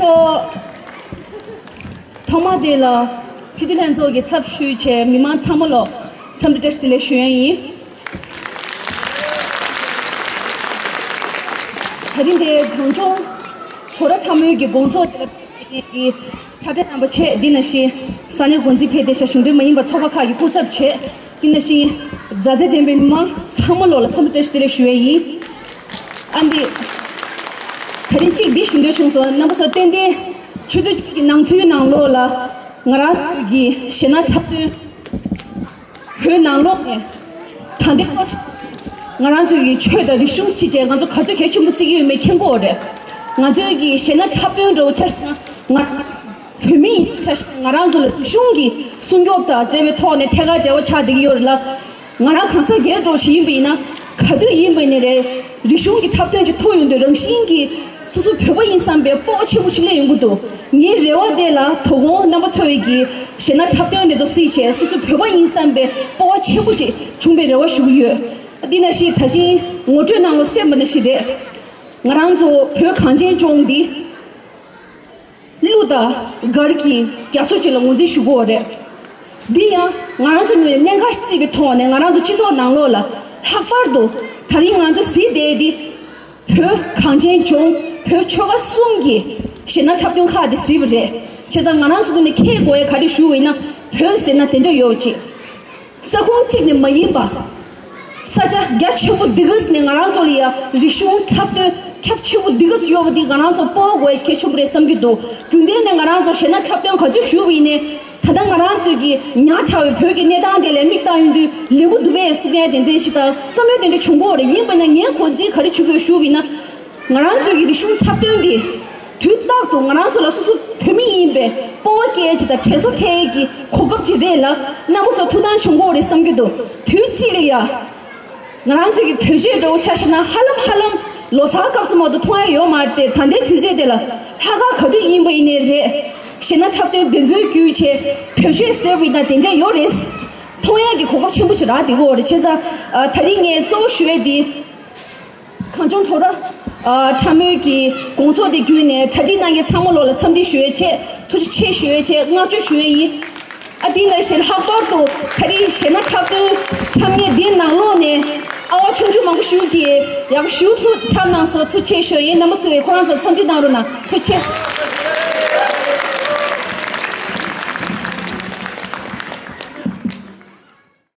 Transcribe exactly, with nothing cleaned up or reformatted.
ཐོག་ཐོག་མ་དེ་ལ་སྤྱི་འཐུས་ལྷན་ཚོགས་ཀྱི་ཚབ་ཞུས་བྱས་མི་མང་ཚང་མ་ལ་འཚམས་འདྲི་བཀྲ་ཤིས་བདེ་ལེགས་ཞུ་ཡ་ཡིན། དེ་རིང་འདིར་གངས་ལྗོངས་ཇོ་ར་འཕྲ་མོལ་གྱི་དགོང་ཚོགས་དེར་ཕེབས་པའི་ཕྱག་སྦྲེལ་རྣམ་པ་ཆེ། འདི་ནང་བཞིན་ས་གནས་འགོ་འཛིན་ཕེབས་བསྡད་ཤག་གཞུང་འབྲེལ་མ་ཡིན་པ་ཚོགས་པ་ཁག་གི་སྐུ་ཚབ་བྱས། འདི་ནང་བཞིན་མཛའ་བརྩེ་ལྡན་པའི་མི་མང་ཚང་མ་ལོག་ལ་འཚམས་འདྲི་བཀྲ་ཤིས་བདེ་ལེགས་ཞུ་ཡ་ཡིན། ཨ་འདི། དེ་རིང་གཅིག་འདི་ཞུ་འདོད་བྱུང་སོང་། རྣམ་པ་ཚོ་ཏན་ཏན་ཆུ་ཚོད་གཅིག་གི་ནང་ཚུད་ནང་ལོགས་ལ་ང་རང་ཚོ་གི་གཞས་སྣ་འཁྲབ་སྟོན། བོད་ནང་ལོགས་ནས་ད་ལྟའི་སྐབས་སུ་ང་རང་ཚོའི་གི་ཆོས་དང་རིག་གཞུང་ཕྱི་རྒྱལ་ང་ཚོ་ག་ཚོད་གལ་ཆེན་པོ་བརྩི་གི་ཡོད་མེད་མཁྱེན་གྱི་ཡོད་རེད། ང་ཚོའི་གི་གཞས་སྣ་འཁྲབ་སྟོན་འདྲ་བོ་ཆ་བཞག་ན་ང་བོད་མི་ཡིན་ཆ་བཞག་ན་ང་རང་ཚོ་ལ་རིག་གཞུང་གི་སྲུང་སྐྱོབ་དང་འབྲེལ་བའི་ཐོག་ནས་ཐད་ཀར་འབྲེལ་བ་ཆགས་བསྡད་ཀྱི་ཡོད་རེད་ལ། ང་རང་གང་ཟག་སྒེར་འདྲ་བོ་ཞིག་ཡིན་པ་ཡིན་ན་ག་དུས་ཡིན་པ་ཡིན་ནའི་རེད། རིག་གཞུང་གི་འཁྲབ་སྟོན་ཅིག་ཐུག་ཡོང་དུས་རང་བཞིན་གྱིས་སོ་སོ་བོད་པ་ཡིན་བསམ་པའི་སྤོབས་པ་ཆེན་པོ་ཞིག་སླེབས་ཡོང་གི་འདུག་ངའི་རེ་བ་དེ་ལ་དོ་དགོང་རྣམ་པ་ཚོ་ཡིས་ཀྱི་གཞས་སྣ་འཁྲབ་སྟོན་དེ་ཚོ་གཟིགས་བྱས་སོ་སོ་བོད་པ་ཡིན་བསམ་པའི་སྤོབས་པ་ཆེན་པོ་ཅིག་བྱུང་བའི་རེ་བ་ཞུ་གི་ཡོད། འདི་ནང་བཞིན་ད་ཕྱིན་ངོ་སྤྲོད་ནང་ལ་གསན་པ་ནང་བཞིན་རེད། ང་རང་ཚོ་བོད་གངས་ཅན་ལྗོངས་འདི། གླུ་དང་གར་གྱི་རྒྱ་མཚོ་ཅིག་ལ་ངོས་འཛིན་ཞུ་དགོས་པ་རེད། འདི་ཡང་ང་རང་ཚོ་ངོས་ནས་གནད་འགག་ཞིག་བརྩིས་པའི་ཐོག་ནས་ང་རང་ཚོ་སྤྱི་ཚོགས་ནང་ལོགས་ལ་ལྷག་པར་དུ་ད་རིང་ང་ཚོ་གཟིགས་བསྡད་འདི་བོད་གངས་ཅན་ལྗོངས་བོད་ཆོལ་ཁ་གསུམ་གྱི་གཞས་སྣ་འཁྲབ་སྟོན་ཁག་འདི་གཟིགས་པ་རེད། བྱས་ཙང་ང་རང་ཚོ་ངོས་ནས་ཁྱེད་དགོས་ཡ་ག་རེ་ཞུ་བ་ཡིན་ན་བོད་ཟེར་ན་དེ་འདྲ་ཡོད་ཅིག་ས་ཁོངས་གཅིག་ནས་མ་ཡིན་པ། ས་ཆ་རྒྱ་ཆེན་པོ་འདི་ག་ནས་ང་རང་ཚོ་ལ་ཡ་རིག་གཞུང་འཁྲབ་སྟོན་ཁྱབ་ཆེན་པོ་འདི་ག་ཡོད་པ་འདི་ང་རང་ཚོ་སྤོབས་པ་དགོས་ཡ་གལ་ཆེན་པོ་རེད་བསམ་གྱི་འདུག་རྒྱུན་ལྡན་ནས་ང་རང་ཚོ་གཞས་སྣ་འཁྲབ་སྟོན་ག་ཚོད་ཞུས་པ་ཡིན་ནའི་ད་ལྟ་ང་རང་ཚོའི་གི་ཉག་ཕྲ་བའི་བོད་ཀྱི་གནས་སྟངས་དེ་ལ་མིག་བཏང་ཡོང་དུས་ལེན་པོ་འདུག་པས་གསུང་ཡ་དེ་འདྲ་ཞིག་དང་བཀའ་མོལ་དེ་འདྲ་བྱུང་གི་ཡོད་རེད། ཡིན་པ་ན་ངས་གོ་འཛིན་ག་རེ་བྱེད་དགོས་ཞུས་པ་ཡིན་ན། ང་རང་ཚོའི་གི་རིག་གཞུང་འཁྲབ་སྟོན་འདི་དུས་རྟག་ཏུ་ང་རང་ཚོ་ལ་སོ་སོ་བོད་མི་ཡིན་པའི་སྤོབས་པ་སྐྱེ་ཅིག་དང་དྲན་གསོ་འཁེལ་གྱི་གོ་སྐབས་ཅིག་རེད་ལ་རྣམ་པ་ཚོ་ཐུགས་སྣང་བྱུང་གི་ཡོད་རེད་བསམ་གྱི་འདུག་དུས་གཅིག་ལ་ཡ་ང་རང་ཚོའི་གི་བོད་ཆས་འདྲ་བོ་ཆ་བཞག་ན་ཧ་ལམ་ཧ་ལམ་ལོ་གསར་སྐབས་སུ་མ་གཏོགས་མཐོང་ཡ་ཡོད་མ་རེད་དེ། ད་ལྟའི་དུས་ཚོད་དེ་ལ་ལྷག་དཀར་ག་དུས་ཡིན་པ་ཡིན་ནའི་རེད། གཞས་སྣ་འཁྲབ་སྟོན་དེ་ཚོའི་བརྒྱུད་བྱས་བོད་ཆས་གསལ་པོ་ཡིན་ན་དེ་འདྲ་ཡོད་རེད། མཐོང་ཡ་གི་གོ་སྐབས་ཆེན་པོ་ཅིག་རག་བསྡད་ཀྱི་ཡོད་རེད། བྱས་ཙང་ད་རིང་ངས་གཙོ་བོ་ཞུ་ཡ་དེ། གངས་ལྗོངས་ཁྲོ་ར་ཨ་ཁྲ་མོའི་གི་དགོང་ཚོགས་དེ་བརྒྱུད་ནས་གྲ་སྒྲིག་གནང་མཁན་ཚང་མ་ལོག་ལ་འཚམས་འདྲི་ཞུ་ཡས་ཆེད་ཐུགས་རྗེ་ཆེ་ཞུ་ཡས་ཆེད་བསྔགས་བརྗོད་ཞུ་ཡས་ཡིན། ཨ་དེ་ནང་བཞིན་ལྷག་པར་དུ་ད་རེས་གཞས་སྣ་འཁྲབ་སྟོན་འཁྲབ་མཁན་འདིའི་ནང་ལོགས་ནས་ཨ་བ་ཆུང་ཆུང་མང་པོ་ཞིག་གིས་ཡག་ཞུ་ཚུལ་འཁྲབ་གནང་སོང་། ཐུགས་རྗེ་ཆེ་ཞུ་ཡས་ཡིན། རྣམ་པ་ཚོས་ཁོ་རང་ཚོ་འཚམས་འདྲི་གནང་རོགས་གནང་། ཐུགས་རྗེ་ཆེ།